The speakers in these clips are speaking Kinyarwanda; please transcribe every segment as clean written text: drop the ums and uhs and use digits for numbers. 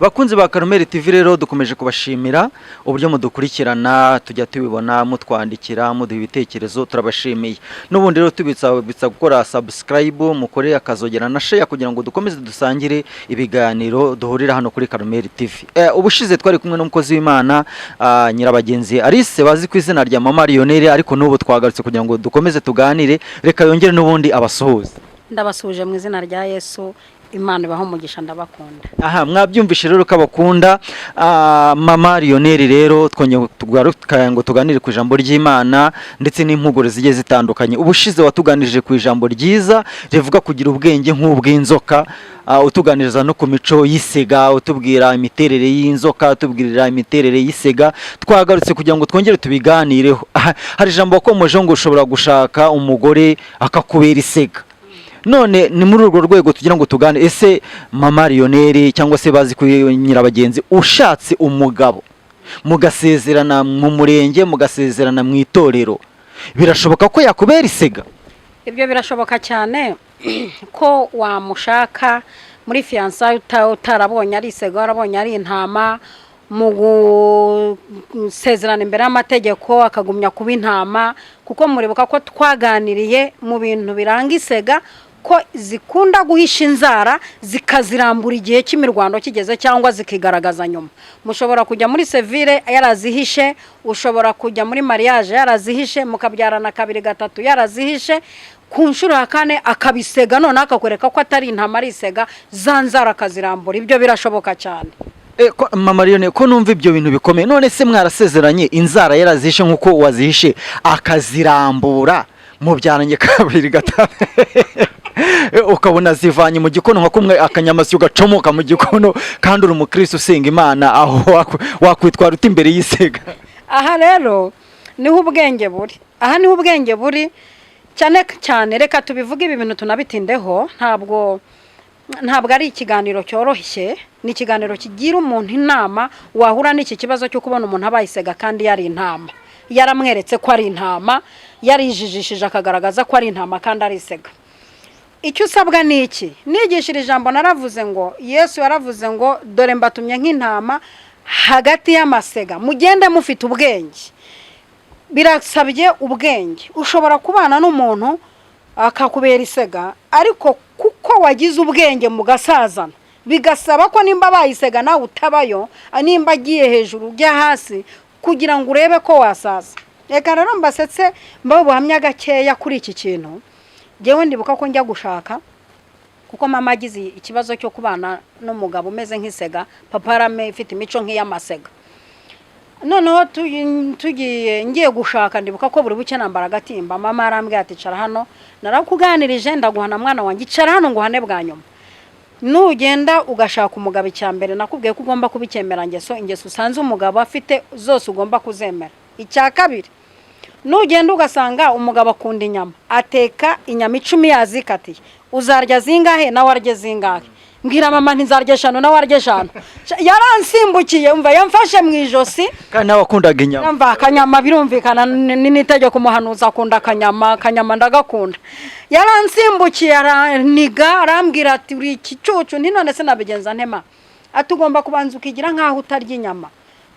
Bakunzi ba Karumeli TV rero, dukomeje kubashimira uburyo mudukurikirana. Tujya tubibona mutwandikira, muduha ibitekerezo, turabashimiye. N'ubundi rero tubitsa bitsa gukora subscribe, mukore akazogera na share kugira ngo dukomeze dusangire ibiganiro duhurira hano kuri Karumeli TV. Ubushize twari kumwe n'umukozi w'Imana, Nyirabagenzi Alice, bazi ku izina rya Mama Lionel, ariko n'ubu twagarutse kugira ngo dukomeze tuganire. Reka yongere n'ubundi abasuhuze. Ndabasuhuje mu izina rya Yesu. Imana ibaho umugisha, ndabakunda. Aha mwabyumvishe rero ko abakunda. Mama Lionel rero, twongeye tugaruka ngo tuganire ku ijambo ry'Imana ndetse n'impuguro zigiye zitandukanye. Ubushize watuganirije ku ijambo ryiza rivuga kugira ubwenge nk'ubw'inzoka, utuganiriza no ku mico y'isega, utubwira imiterere y'inzoka, utubwirira imiterere y'isega. Twagarutse kugira ngo twongere tubiganireho. Aha, hari ijambo wakomojeho ngo ushobora gushaka umugore akakubera isega. None ni muri urwo rwego tugira ngo tugane. Ese Mama Lionel, cyangwa se bazi ku Nyirabagenzi, ushatse umugabo mugasezerana mu murenge, mugasezerana mu itorero, birashoboka ko yakubera isega? Ibyo birashoboka cyane ko wamushaka muri fiançailles utarabonye ari isega, warabonye ari intama, mu gusezerana imbere y'amategeko akagumya kuba intama, kuko muribuka ko twaganiriye mu bintu biranga isega, ko zikunda guhisha inzara zikazirambura igihe cy'imirwano kigeze cyangwa zikigaragaza nyuma. Mushobora kujya muri civil yarazihishe, ushobora kujya muri mariage yarazihishe, mukabyarana kabiri, gatatu yarazihishe, ku nshuro ya kane akabisega, noneho akakwereka ko atari intama, ari isega, za nzara akazirambura. Ibyo birashoboka cyane. Mama Lionel, ko numva ibyo bintu bikomeye, none se mwarasezeranye inzara yarazihishe nk'uko wazihishe, akazirambura, mubyaranye kabiri, gatatu, ukabona zivanye mu gikono nka kumwe akanyamasyo gacomoka mu gikono, kandi uri umukristo usenga Imana, aho wakwitwara ute imbere y'isega? Aha rero niho ubwenge buri, aha niho ubwenge buri cyane cyane. Reka tubivuge, ibi bintu tunabitindeho. Ntabwo ari ikiganiro cyoroshye, ni ikiganiro kigira umuntu inama wahura n'iki kibazo cyo kubona umuntu abaye isega kandi yari intama, yaramweretse ko ari intama, yarijijishije akagaragaza ko ari intama kandi ari isega. Icyo usabwa ni iki? Nigishira ijambo, naravuze ngo Yesu yaravuze ngo: "Dore mbatumye nk'intama hagati y'amasega, mugende mufite ubwenge." Birasabye ubwenge. Ushobora kubana n'umuntu akakubera isega, ariko kuko wagize ubwenge mugasazana, bigasaba ko nimba bayisega nawe utabayo, nimba agiye hejuru ujya hasi kugira ngo urebe ko wasaza. Reka rero mbasetse, mbahe ubuhamya gakeya kuri iki kintu. Ngewe ndibuka ko njya gushaka, kuko mama agize ikibazo cyo kubana n'umugabo umeze nk'isega, papa yarame ifite imico nk'iy'amasega. Noneho tugiye, ngiye gushaka, ndibuka ko buri buke nambara agatimba. Mama arambwira ati: "Icara hano, narakuganirije, ndaguhana. Mwana wanjye, icara hano nguhane bwa nyuma. Nugenda ugashaka umugabo, icya mbere nakubwiye ko ugomba kubikemera ngeso, ingeso usanze umugabo afite zose ugomba kuzemera. Icya kabiri, nugenda ugasanga umugabo akunda inyama, ateka inyama 10 yazikatiye, uzarya zingahe nawe arye zingahe?" Mbwira mama nti: "Nzarya eshanu, nawe arya eshanu." Yaransimbukiye, umva, yamfashe mu ijosi. Kandi nawe wakundaga inyama. Mva, akanyama birumvikana, ni n'itegeko, umuhanuzi akunda akanyama, akanyama ndagakunda. Yaransimbukiye, araniga, arambwira ati: "Uri igicucu." Nti: "None se nabigenza ntema?" Ati: "Ugomba kubanza ukigira nk'aho utarya inyama,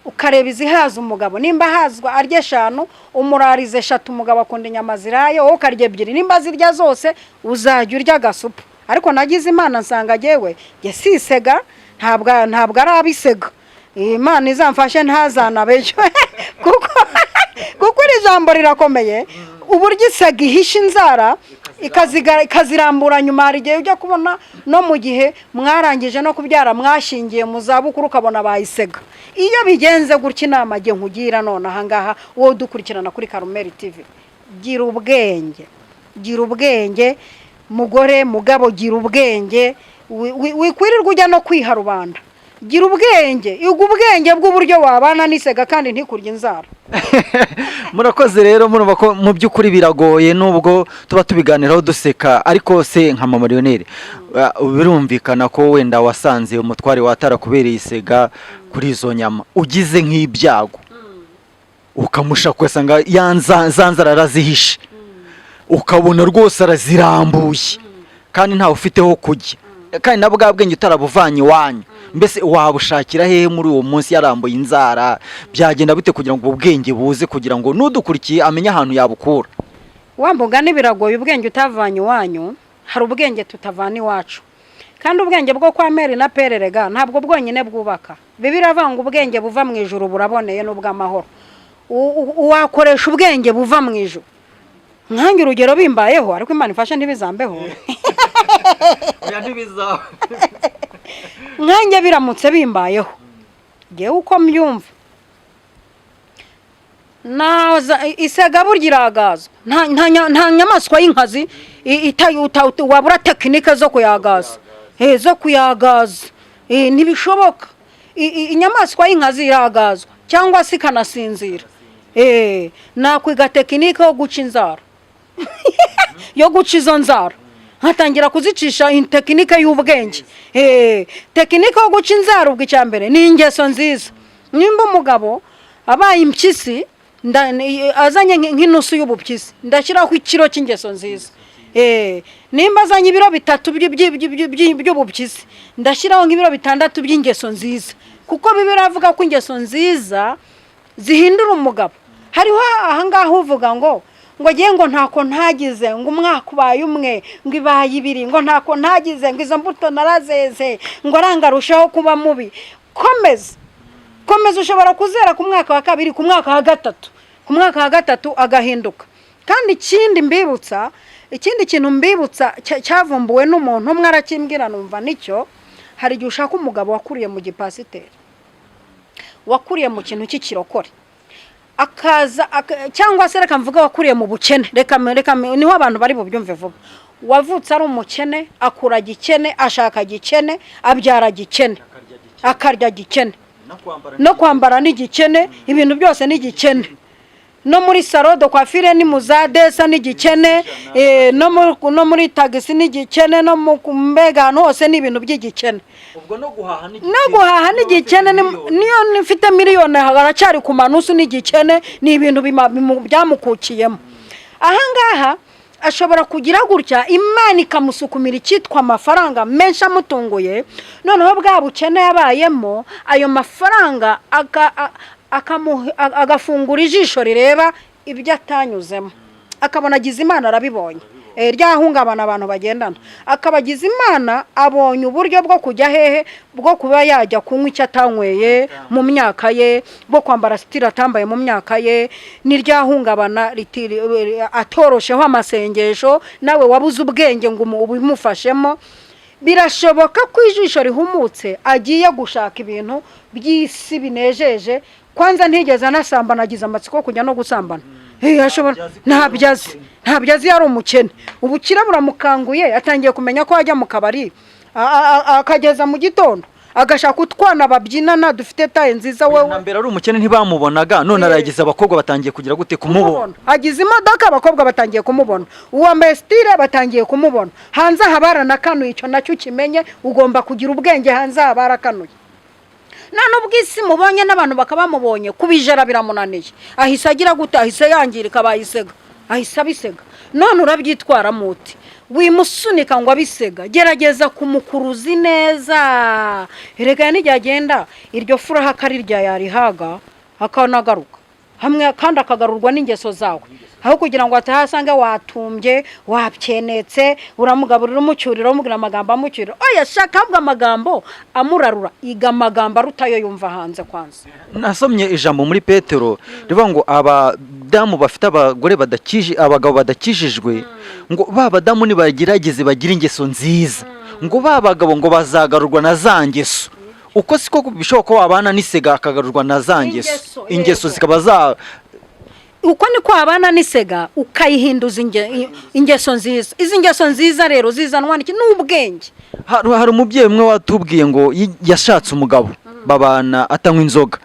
ukareba izihaza umugabo. Nimba ahazwa arya eshanu, umurariza eshatu. Umugabo akunda inyama ziraye, wowe ukarya ebyiri. Nimba zirya zose, uzajya urya agasupu." Ariko nagize Imana nsanga jyewe jye si isega, ntabwo ari abisega. Imana izamfashe ntazanabeyo, kuko iri jambo rirakomeye, uburyo isega ihisha inzara ikazirambura nyuma. Hari igihe ujya kubona no mu gihe mwarangije no kubyara, mwashingiye mu zabukuru, ukabona bayisega. Iyo bigenze gutya, inama nge nkugira none ahangaha, wowe udukurikirana kuri Karumeli TV, gira ubwenge, gira ubwenge mugore, mugabo, gira ubwenge. Wikwirirwa ujya no kwiha rubanda. Gira ubwenge, iga ubwenge bw'uburyo wabana n'isega kandi ntikurye inzara. Murakoze rero. Murumva ko mu by'ukuri biragoye, nubwo tuba tubiganiraho duseka. Ariko se nka Mama Lionel, birumvikana ko wenda wasanze umutware watarakubereye isega kuri izo nyama, ugize nk'ibyago ukamushaka, ugasanga ya za nzara arazihishe, ukabona rwose arazirambuye kandi ntawe ufiteho kujya. Kandi na bwa bwenge utarabuvanye iwanyu, mbese wabushakira hehe muri uwo munsi yarambuye inzara? Byagenda bite kugira ngo ubwo bwenge buze, kugira ngo n'udukurikiye amenye ahantu yabukura? Wa mugani, biragoye. Ubwenge utavanye iwanyu, hari ubwenge tutavana iwacu. Kandi ubwenge bwo kwa mère na père rega ntabwo bwonyine bwubaka. Bibiliya iravuga ngo ubwenge buva mu ijuru buraboneye n'ubw'amahoro. Wakoresha ubwenge buva mu ijuru. Nkange urugero, bimbayeho, ariko Imana ifashe ntibizambeho. Oya, ntibizaba. Nkange biramutse bimbayeho, ngewe uko mbyumva, naza isega burya iragazwa. Nta nyamaswa y'inkazi wabura technique zo kuyagaza. Zo kuyagaza. Ntibishoboka. Inyamaswa y'inkazi iragazwa cyangwa se ikanasinzira. Nakwiga technique yo guca inzara, yo guca izo nzara, nkatangira kuzicisha in technique y'ubwenge. Technique yo guca inzara, ubwo icya mbere ni ingeso nziza. Nimba umugabo abaye impyisi, azanye nk'inusu y'ubupyisi, ndashyiraho ikiro cy'ingeso nziza. Nimba azanye ibiro 3 by'ubupyisi, ndashyiraho nk'ibiro 6 by'ingeso nziza, kuko Bibiliya avuga ko ingeso nziza zihindura umugabo. Hariho ahangaha uvuga ngo agiye, ngo ntako ntagize, ngo umwaka ubaye umwe, ngo ibaye ibiri, ngo ntako ntagize, ngo izo mbuto narazeze, ngo arangarushaho kuba mubi. Komeza, komeza. Ushobora kuzera ku mwaka wa kabiri, ku mwaka wa gatatu, ku mwaka wa gatatu agahinduka. Kandi ikindi mbibutsa, ikindi kintu mbibutsa cyavumbuwe n'umuntu umwe arakimbwira numva nicyo. Hari igihe ushaka umugabo wakuriye mu gipasiteri, wakuriye mu kintu cy'ikirokore, akaza cyangwa se reka mvuge wakuriye mu bukene, reka niho abantu bari bubyumve vuba. Wavutse ari umukene, akura gikene, ashaka gikene, abyara gikene, akarya gikene, no kwambara ni igikene, ibintu byose ni igikene, no muri salon de coiffure ni mu za desa ni igikene, no muri tagisi ni igikene, no mu mbega ahantu hose ni ibintu by'igikene. Ubwo no guhaha ni No guhaha ni igikene. Niyo mfite miliyoni haracyari ku manusu n'igikene. Ni ibintu byamukukiyemo. Ahangaha ashobora kugira gutya, Imana ikamusukumira icyitwa amafaranga menshi amutunguye. Noneho bwa bukene yabayemo, ayo mafaranga agafungura ijisho rireba ibyo atanyuzemo, akabona agize Imana arabibonye. Rya hungabana abantu bagendana, akaba agize Imana abonye uburyo bwo kujya hehe, bwo kuba yajya kunywa icyo atanyweye mu myaka ye, bwo kwambara style atambaye mu myaka ye. Ni rya hungabana atorosheho amasengesho, nawe wabuze ubwenge ngo ubimufashemo. Birashoboka ko ijisho rihumutse agiye gushaka ibintu by'isi binejeje. Kwanza ntigeze anasambana, agize amatsiko yo kujya no gusambana. Ashobora ntabyo azi, ntabyo azi, yari umukene. Ubukire buramukanguye, atangiye kumenya ko ajya mu kabari akageza mu gitondo, agashaka utwana babyinana dufite taille nziza. Na Wowe mbere ari umukene ntibamubonaga, none aragize, abakobwa batangiye kugira gute? Kumubona. Agize imodoka, abakobwa batangiye kumubona, uwambaye style batangiye kumubona. Hanze aha baranakanuye, icyo nacyo ukimenye, ugomba kugira ubwenge. Hanze aha barakanuye. Nta nubwo isi mubonye n'abantu bakaba bamubonye, kubijera biramunaniye. Ahise agira gute? Ahise yangirika, bayisega, ahise abisega. None urabyitwaramo uti? Wimusunika ngo abisega, gerageza kumukuruzi neza. Erega n'igihe agenda iryo furaha akarirya, yarihaga akanagaruka hamwe, kandi akagarurwa n'ingeso zawe, aho kugira ngo atahe asange watumbye, wapyenetse, uramugaburira, umucyurira, umubwira amagambo amucyurira. Oya, shaka ahubwo amagambo amurarura. Iga amagambo arutayo yumva hanze kwanza. Nasomye ijambo muri Petero rivuga ngo abadamu bafite abagore badakije, abagabo badakijijwe, ngo ba badamu nibagerageze bagire ingeso nziza, ngo ba bagabo ngo bazagarurwa na za ngeso. Uko siko bishoboka ko wabana n'isega akagarurwa na za ngeso? Ingeso, ingeso yego. Zikaba za Uko niko wabana n'isega ukayihinduza ingeso nziza. Izi ngeso nziza rero zizanwa n'iki? N'ubwenge. Hari umubyeyi umwe watubwiye ngo yashatse umugabo babana atanywa inzoga,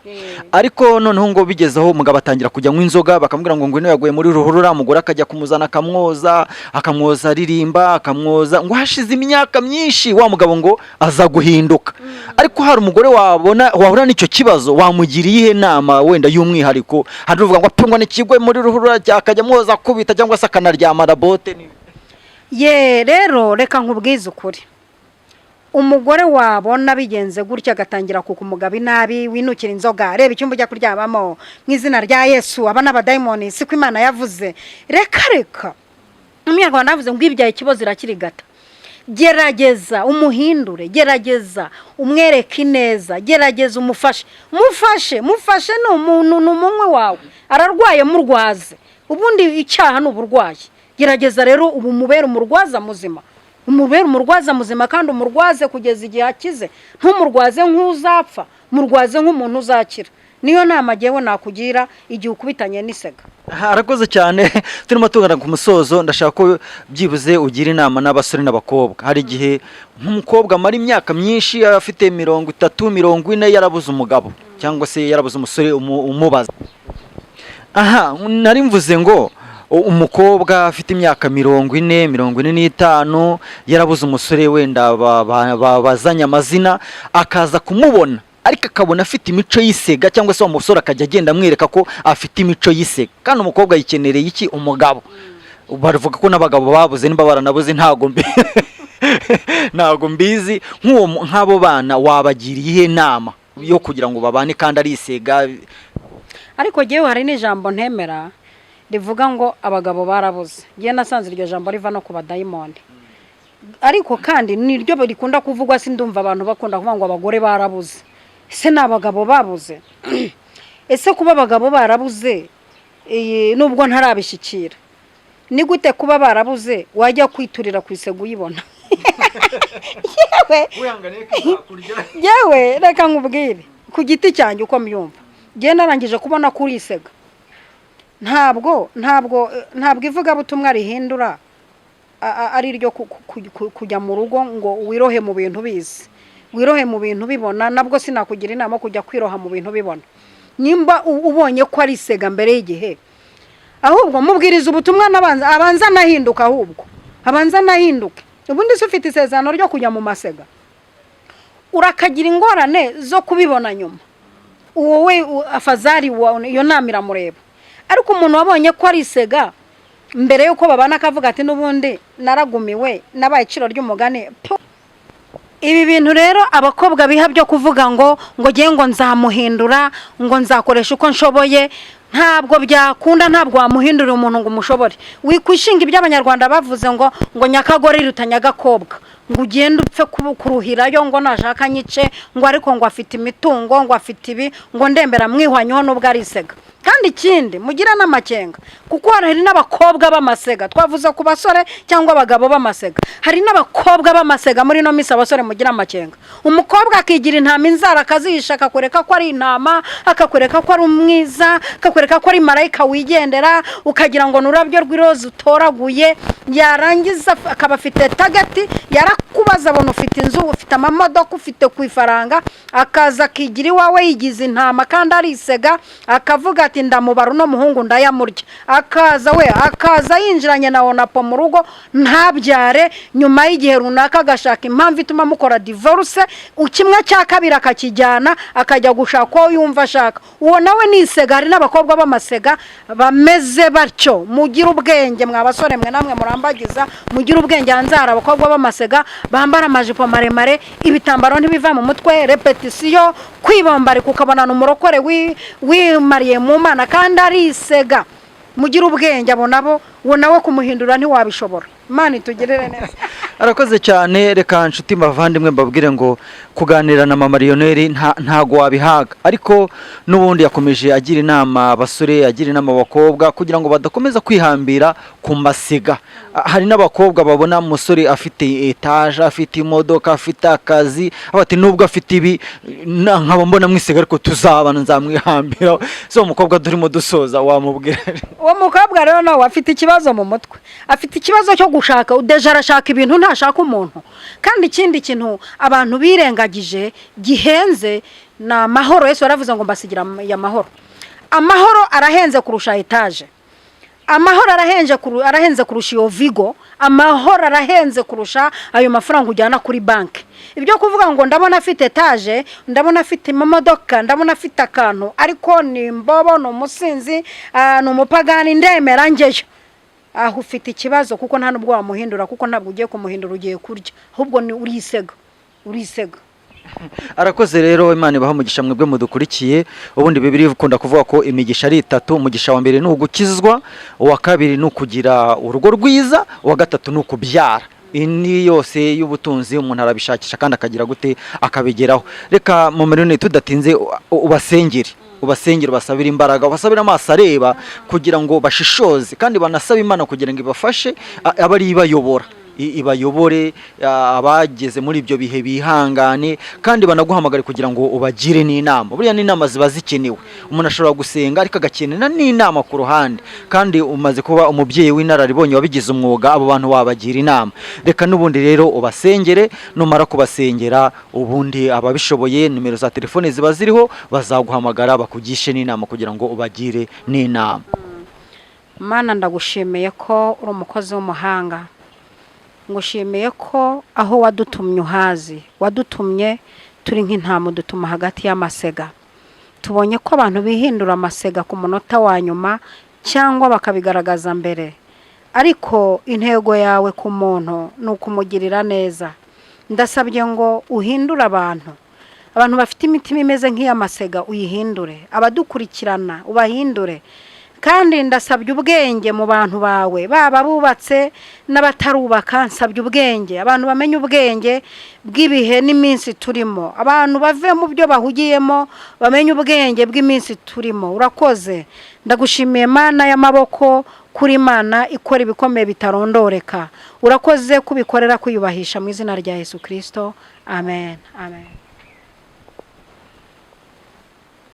ariko noneho ngo bigeze aho umugabo atangira kujya anywa inzoga, bakamubwira ngo ngwino yaguye muri ruhurura, umugore akajya kumuzana akamwoza, akamwoza aririmba, akamwoza. Ngo hashize imyaka myinshi wa mugabo ngo aza guhinduka. Ariko hari umugore wabona wahura n'icyo kibazo, wamugira iyihe nama wenda y'umwihariko? Hari uvuga ngo apfungwa n'ikigwe muri ruhurura, akajya amwoza akubita cyangwa se akanaryama bote. Ye, rero reka nkubwize ukuri. Umugore wabona bigenze gutya, agatangira kukumugaba inabi, winukira inzoga, reba icyumba ujya kuryamamo, mu izina rya Yesu, aba n'abadayimoni, siko Imana yavuze. Reka reka, Umunyarwanda yavuze ngo ibyaye ikibazo irakirigata. Gerageza umuhindure, gerageza umwereke ineza, gerageza umufashe, mufashe, mufashe. Ni umuntu, ni umunywi wawe, ararwaye, murwaze. Ubundi icyaha ni uburwayi. Gerageza rero ubu umubere umurwaza muzima, umubere umurwaza muzima, kandi umurwaze kugeza igihe akize. Ntumurwaze nk'uzapfa, murwaze nk'umuntu uzakira. Niyo nama ngewe nakugira igihe ukubitanye n'isega. Arakoze cyane. Turimo tugana ku musozo, ndashaka ko byibuze ugira inama n'abasore n'abakobwa. Hari igihe nk'umukobwa amara imyaka myinshi, afite 30, 40, yarabuze umugabo cyangwa se yarabuze umusore umubaza. Aha nari mvuze ngo umukobwa afite imyaka 40, 45, yarabuze umusore, wenda bazanye amazina, akaza kumubona ariko akabona afite imico y'isega, cyangwa se wa musore akajya agenda amwereka ko afite imico y'isega. Kandi umukobwa yikenereye iki? Umugabo. Bavuga ko n'abagabo babuze, nimba baranabuze ntago mbizi. Nk'abo bana wabagiriye iyihe nama yo kugira ngo babane kandi ari isega? Ariko ngewe hari n'ijambo ntemera rivuga ngo abagabo barabuze. Ngewe nasanze iryo jambo riva no ku badayimoni, ariko kandi niryo rikunda kuvugwa. Sindumva abantu bakunda kuvuga ngo abagore barabuze. Ese ni abagabo babuze? Ese kuba abagabo barabuze, iyi, nubwo ntarabishyikira, ni gute kuba barabuze wajya kwiturira ku isega uyibona? Yewe yewe, reka nkubwire ku giti cyanjye uko mbyumva. Ngewe narangije kubona ko urisega. Ntabwo ivugabutumwa rihindura ari iryo kujya mu rugo ngo wirohe mu bintu bizi, wirohe mu bintu bibona. Nabwo sinakugira inama yo kujya kwiroha mu bintu bibona. Nimba ubonye ko ari isega mbere y'igihe, ahubwo mubwiriza ubutumwa n'abanza abanza anahinduka, ahubwo abanza anahinduke. Ubundi se ufite isezerano ryo kujya mu masega, urakagira ingorane zo kubibona nyuma. Wowe afazari iyo nama iramureba. Ariko umuntu wabonye ko ari isega mbere y'uko babana, akavuga ati n'ubundi naragumiwe, nabaye iciro ry'umugani. Pu! Ibi bintu rero abakobwa biha byo kuvuga ngo ngiye, ngo nzamuhindura, ngo nzakoresha uko nshoboye, ntabwo byakunda. Ntabwo wamuhindurira umuntu ngo umushobore. Wikwishinga ibyo Abanyarwanda bavuze ngo nyakagore iruta nyagakobwa, ngo ugende upfe kuruhirayo, ngo nashaka nyice, ngo ariko ngo afite imitungo, ngo afite ibi, ngo ndembera mwihwanyeho nubwo ari isega. Kandi ikindi, mugira n'amakenga, kuko hari n'abakobwa b'amasega. Twavuze ku basore cyangwa abagabo b'amasega, hari n'abakobwa b'amasega muri ino minsi. Abasore, mugira amakenga. Umukobwa akigira intama, inzara akazihisha, akakwereka ko ari intama, akakwereka ko ari umwiza, akakwereka ko ari marayika wigendera, ukagira ngo ni ururabyo rw'iroza utoraguye. Yarangiza akaba afite target, yarakubaza, abona ufite inzu, ufite amamodoka, ufite ku ifaranga, akaza akigira iwawe yigize intama kandi arisega, akavuga ati ndamubara uno muhungu ndayamurya. Akaza we, akaza yinjiranye na onapo mu rugo, ntabyare. Nyuma y'igihe runaka agashaka impamvu ituma mukora divorce, kimwe cya kabiri akakijyana, akajya gushaka uwo yumva ashaka. Uwo nawe ni isega. Hari n'abakobwa b'amasega bameze batyo. Mugire ubwenge mwa basore mwe, namwe murambagiza, mugire ubwenge. Hanze hari abakobwa b'amasega bambara amajipo maremare, ibitambaro ntibiva mu mutwe, répétition, kwibombarika, ukabona ni umurokore wimariye mu Mana kandi ari isega. Mugire ubwenge. Abo nabo, uwo nawe kumuhindura ntiwabishobora. Imana itugirire neza. Arakoze cyane. Reka nshuti bavandimwe mbabwire ngo kuganira na mama Lionel ntago wabihaga, ariko n'ubundi yakomeje agira inama abasore, agira inama abakobwa kugira ngo badakomeza kwihambira ku masega. Hari n'abakobwa babona umusore afite etaje, afite imodoka, afite akazi, bati nubwo afite ibi nkaba mbona mwisega, ariko tuzabana, nzamwihambira. So umukobwa turimo dusoza wamubwira? Uwo mukobwa rero nawe afite ikibazo mu mutwe, afite ikibazo cyo gushaka déjà, arashaka ibintu, ntashaka umuntu. Kandi ikindi kintu abantu birengagije gihenze ni amahoro. Yesu yaravuze ngo mbasigira amahoro. Amahoro arahenze kurusha etaje, amahoro arahenze kurusha iyo Vigo, amahoro arahenze kurusha ayo mafaranga ujyana kuri banki. Ibyo kuvuga ngo ndabona afite etaje, ndabona afite imodoka, ndabona afite akantu, ariko ni imbobo, ni umusinzi, ni umupagani, ndemera ngeyo, aho ufite ikibazo, kuko nta nubwo wamuhindura, kuko ntabwo ugiye kumuhindura, ugiye kurya. Ahubwo ni urisega. Urisega. Arakoze rero, Imana ibaha umugisha mwebwe mudukurikiye. Ubundi Bibiliya ikunda kuvuga ko imigisha ari itatu. Umugisha wa mbere ni ugukizwa, uwa kabiri ni ukugira urugo rwiza, uwa gatatu ni ukubyara. Ini yose y'ubutunzi umuntu arabishakisha kandi akagira gute? Akabigeraho. Reka mu minone tudatinze ubasengere, ubasengere, ubasabire imbaraga, ubasabire amaso areba kugira ngo bashishoze, kandi banasabe Imana kugira ngo ibafashe, abe ari ibayobora, ibayobore, abageze muri ibyo bihe bihangane, kandi banaguhamagare kugira ngo ubagire n'inama. Buriya n'inama ziba zikenewe. Umuntu ashobora gusenga ariko agakenera n'inama ku ruhande, kandi umaze kuba umubyeyi w'inararibonye wabigize umwuga, abo bantu wabagira inama. Reka n'ubundi rero ubasengere. Numara kubasengera, ubundi ababishoboye nimero za telefone ziba ziriho, bazaguhamagara bakugishe n'inama kugira ngo ubagire n'inama. Mana, ndagushimiye ko uri umukozi w'umuhanga. Ngushimiye ko aho wadutumye uhazi. Wadutumye turi nk'intama, udutuma hagati y'amasega. Tubonye ko abantu bihindura amasega ku munota wa nyuma cyangwa bakabigaragaza mbere, ariko intego yawe ku muntu ni ukumugirira neza. Ndasabye ngo uhindure abantu, abantu bafite imitima imeze nk'iy'amasega uyihindure, abadukurikirana ubahindure. Kandi ndasabye ubwenge mu bantu bawe, baba bubatse n'abatarubaka. Nsabye ubwenge, abantu bamenye ubwenge bw'ibihe n'iminsi turimo, abantu bave mu byo bahugiyemo, bamenye ubwenge bw'iminsi turimo. Urakoze, ndagushimiye Mana y'amaboko, kuri Imana ikora ibikomeye bitarondoreka. Urakoze kubikorera kwiyubahisha mu izina rya Yesu Kirisito, amen, amen.